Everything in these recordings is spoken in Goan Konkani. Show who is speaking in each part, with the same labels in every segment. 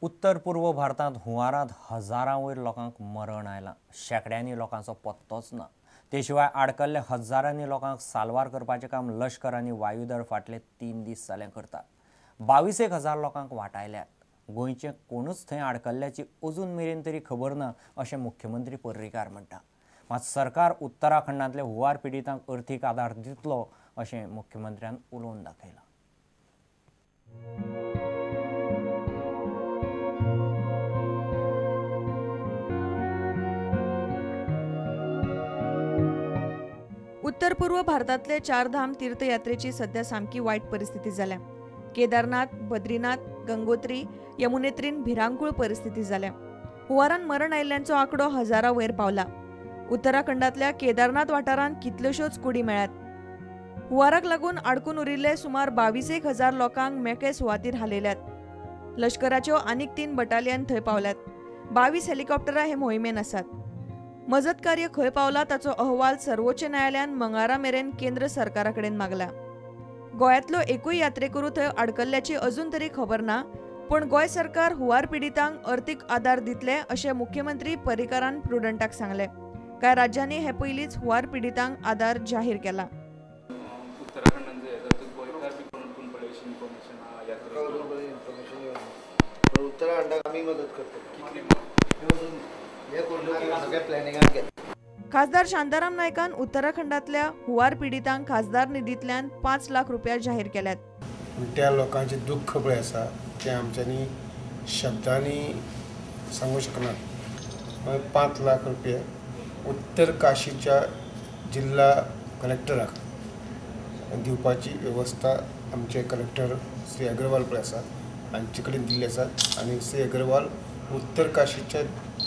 Speaker 1: उत्तर पूर्व भारतांत हुंवारांत हजारां वयर लोकांक मरण आयलां. शेंकड्यांनी लोकांचो पत्तोच ना. ते शिवाय आडकल्ले हजारांनी लोकांक साल्वार करपाचें काम लश्कर आनी वायुदळ फाटले 3 दीस जाले करतात. 22,000 लोकांक वाटायल्यात. गोंयचे कोणूच थंय आडकल्ल्याची अजून मेरेन तरी खबर ना अशें मुख्यमंत्री पर्रीकार म्हणटा. मात सरकार उत्तराखंडांतले हुंवार पिडितांक अर्थीक आदार दितलो अशें मुख्यमंत्र्यान उलोवन दाखयलां.
Speaker 2: उत्तर पूर्व भारतांतले चारधाम तीर्थयात्रेची सध्या सामकी वायट परिस्थिती जाल्या. केदारनाथ, बद्रीनाथ, गंगोत्री, यमुनेत्रीन भिरांकूळ परिस्थिती जाल्या. हुंवारान मरण आयिल्ल्यांचो आंकडो हजारा वयर पावला. उत्तराखंडांतल्या केदारनाथ वाठारांत कितल्योश्योच कुडी मेळ्ळ्यात. हुंवाराक लागून आडकून उरिल्ले सुमार 22,000 लोकांक मेकळे सुवातीर हालयल्यात. लश्कराच्यो आनीक 3 बटालियन थंय पावल्यात. 22 हेलिकॉप्टरां हे मोहिमेन आसात. मजत कार्य खंय पावला ताचो अहवाल सर्वोच्च न्यायालयान मंगळारा मेरेन केंद्र सरकारा कडेन मागला. गोंयांतलो एकूय यात्रेकरू थंय आडकल्ल्याची अजून तरी खबर ना, पूण गोंय सरकार हुंवार पिडितांक अर्थीक आदार दितले अशें मुख्यमंत्री पर्रीकारान प्रुडंटाक सांगलें. कांय राज्यांनी हे पयलींच हुंवार पिडितांक आदार जाहीर केला. खासदार शांताराम नायकान उत्तराखंडातल्या हुंवार पिडितांक खासदार निधींतल्यान 5 लाख रुपया जाहीर केल्यात.
Speaker 3: त्या लोकांचे दुःख पळय आसा तें आमच्यांनी शब्दांनी सांगू शकना. 5 लाख रुपये उत्तर काशीच्या जिल्हा कलेक्टराक दिवपाची वेवस्था आमचे कलेक्टर श्री अग्रवाल पळय आसा हांचे कडेन दिल्ली आसा आनी श्री अग्रवाल उत्तर काशीच्या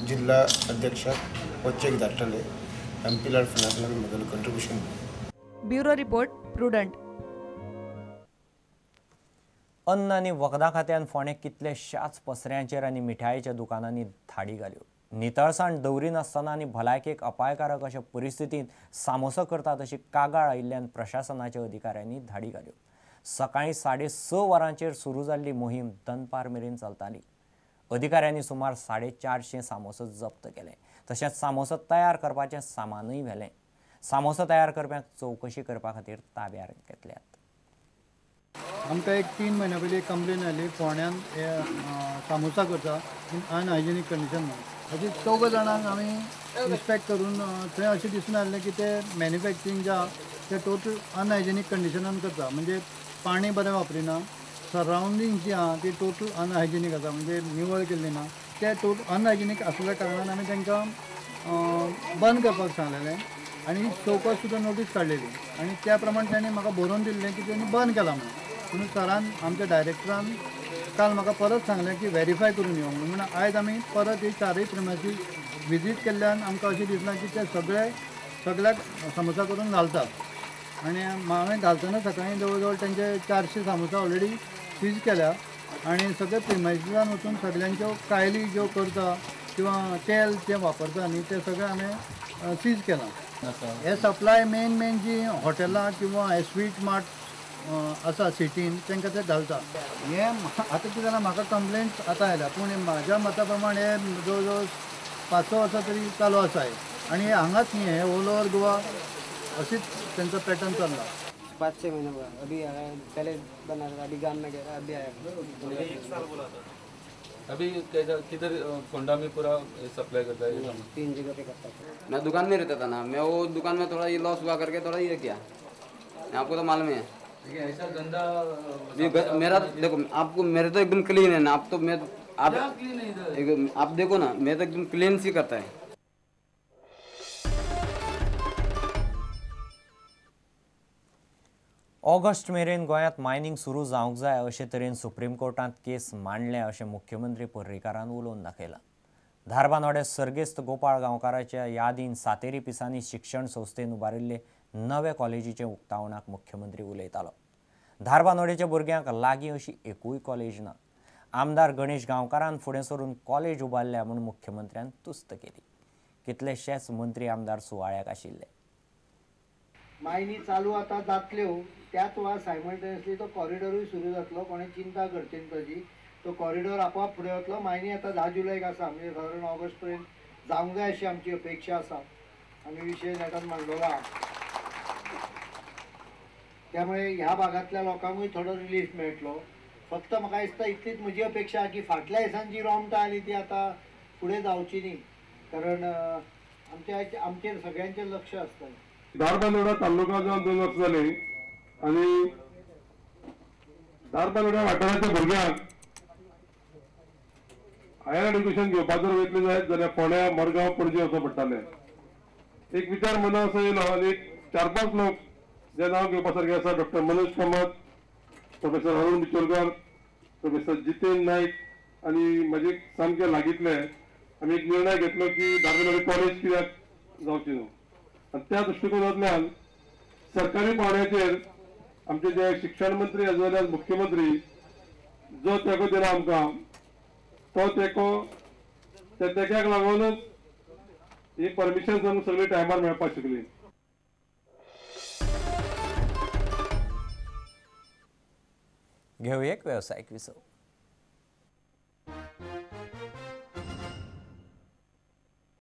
Speaker 3: जिल्हा अध्यक्षाक हो चेक धाडटले. एम पी लाड फंडांतल्यान म्हगेलें कंट्रिब्युशन.
Speaker 2: Bureau report, Prudent.
Speaker 1: अन्न आनी वखदां खात्यान फोंडें कितल्याशाच पसऱ्यांचेर आनी मिठायेच्या दुकानांनी धाडी घाल्यो. नितळसाण दवरिनासतना आनी भलायकेक अपायकारक अशे परिस्थितींत सामोसो करतात अशी कागाळ आयिल्ल्यान प्रशासनाच्या अधिकाऱ्यांनी धाडी घाल्यो. सकाळीं 6:30 वरांचेर सुरू जाल्ली मोहीम दनपार मेरेन चलताली. अधिकाऱ्यांनी सुमार 450 सामोसो जप्त केले. तशेंच सामोसो तयार करपाचें सामानूय व्हेलें. सामोसो तयार करप्यांक चवकशी करपा खातीर ताब्यार घेतल्यात.
Speaker 4: आमकां एक 3 म्हयन्या पयलीं कंप्लेन आयली फोंड्यान सामोसा करता इन अनहायजेनीक कंडिशन म्हणून. अशी 4 जाणांक आमी इन्स्पेक्ट करून थंय अशें दिसून आयलें की ते मॅन्युफॅक्चरींग जे आहा ते टोटल अनहायजेनीक कंडिशनान करता. म्हणजे पाणी बरें वापरिना, सरावंडींग जी आहा ती टोटल अनहायजेनीक आसा, म्हणजे निवळ केल्ली ना. ते टोटल अनहायजेनीक आसल्या कारणान आमी तांकां बंद करपाक सांगलेलें आनी चौकस सुद्दां नोटीस काडलेली आनी त्या प्रमाण तांणी म्हाका बरोवन दिल्लें की तेणी बंद केलां म्हणून. म्हणून सरान आमच्या डायरेक्टरान काल म्हाका परत सांगलें की व्हेरीफाय करून यो म्हणून. म्हणून आयज आमी परत ही 4 प्रिमायसीस विजीट केल्ल्यान आमकां अशें दिसलां की ते सगळे सगळ्याक सामोसा करून घालतात आनी हांवें घालतना सकाळीं जवळ जवळ तेंचे 400 सामोसा ऑलरेडी सीज केल्या आनी सगळे प्रिमायसिसान वचून सगळ्यांच्यो कायली ज्यो करता किंवा तेल जें वापरता न्ही तें सगळें हांवें सीज केलां. हे सप्लाय मेन मेन जी हॉटेलां किंवा हे स्वीट मार्ट आसा सिटीन तांकां ते घालता. हें आतां कितें जालां म्हाका कंप्लेंट आतां आयल्या, पूण म्हाज्या मता प्रमाण हे जवळ जवळ 5-6 वर्सां तरी चालू आसा आनी हांगाच न्ही, हे ऑल ओवर गोवा अशीच तेंचो पॅटर्न चल्ला.
Speaker 5: 5-6 महीने हुआ अभी आया, पहले बना था अभी गांव में गया अभी आया.
Speaker 6: 1 साल बोला था. अभी कैसा किधर फोंडा में पूरा सप्लाई करता है?
Speaker 5: 3 जगह पे करता था.
Speaker 7: मैं दुकान में रहता था ना, मैं वो दुकान में थोड़ा ये लॉस हुआ करके थोड़ा ये किया, आपको तो मालूम है.
Speaker 6: ऐसा गंदा
Speaker 7: मेरा देखो आपको, मेरे तो एकदम क्लीन है ना. आप तो मैं आप एकदम आप देखो ना, मैं तो एकदम क्लीन सी करता है.
Speaker 1: ऑगस्ट मेरेन गोंयांत मायनिंग सुरू जावंक जाय अशे तरेन सुप्रीम कोर्टांत केस मांडल्या अशें मुख्यमंत्री पर्रीकारान उलोवन दाखयलां. धारबांदोड्या सर्गेस्त गोपाळ गांवकाराच्या यादीन सातेरी पिसांनी शिक्षण संस्थेन उबारिल्ले नवे कॉलेजीचे उक्तावणाक मुख्यमंत्री उलयतालो. धारबांदोडेच्या भुरग्यांक लागीं अशी एकूय कॉलेज ना. आमदार गणेश गांवकारान फुडें सरून कॉलेज उबारल्या म्हूण मुख्यमंत्र्यान तुस्त केली. कितलेशेच मंत्री आमदार सुवाळ्याक आशिल्ले.
Speaker 8: मायनी चालू आतां जातल्यो त्याच वेळार सायमल्टेनियसली तो कॉरिडोरूय सुरू जातलो. कोणें चिंता करची न्ही ताजी. तो कॉरिडॉर आपोआप फुडें वतलो. मायनी आतां 10 जुलयक आसा, म्हणजे सादारण ऑगस्ट पर्यंत जावंक जाय अशी आमची अपेक्षा आसा. आमी विशय नेटान मांडलेलो आहा, त्यामुळे ह्या भागांतल्या लोकांकूय थोडो रिलीफ मेळटलो. फक्त म्हाका दिसता इतलीच म्हजी अपेक्षा की फाटल्या दिसान जी रोमटां आली ती आतां फुडें जावची न्ही, कारण आमच्या आमचेर सगळ्यांचें लक्ष आसता.
Speaker 9: धारबांदोडा तालुका जावन 2 वर्सां जालीं आनी धारबांदोडा वाठाराच्या भुरग्यांक हायर एड्युकेशन घेवपाक जर वयतले जायत जाल्यार फोंड्या, मडगांव, पणजे वचों पडटालें. एक विचार मना असो येयलो आनी एक 4-5 लोक जे नांव घेवपा सारके आसा, doctor Manoj Kamat, professor Arun Bicholkar, professor Jiten Naik आनी म्हजे सामके लागींतले, आमी एक निर्णय घेतलो की धारबांदोडा कॉलेज कित्याक जावची न्हू. आनी त्या दृश्टिकोनांतल्यान सरकारी पावंड्याचेर आमचे जे शिक्षण मंत्री एज वेल एज मुख्यमंत्री जो तेंको दिला आमकां, तो तेंको त्या तेंक्याक लागूनच ही परमिशन आमकां सगळी टायमार मेळपाक शकली.
Speaker 1: घेवया एक वेवसायीक विसव.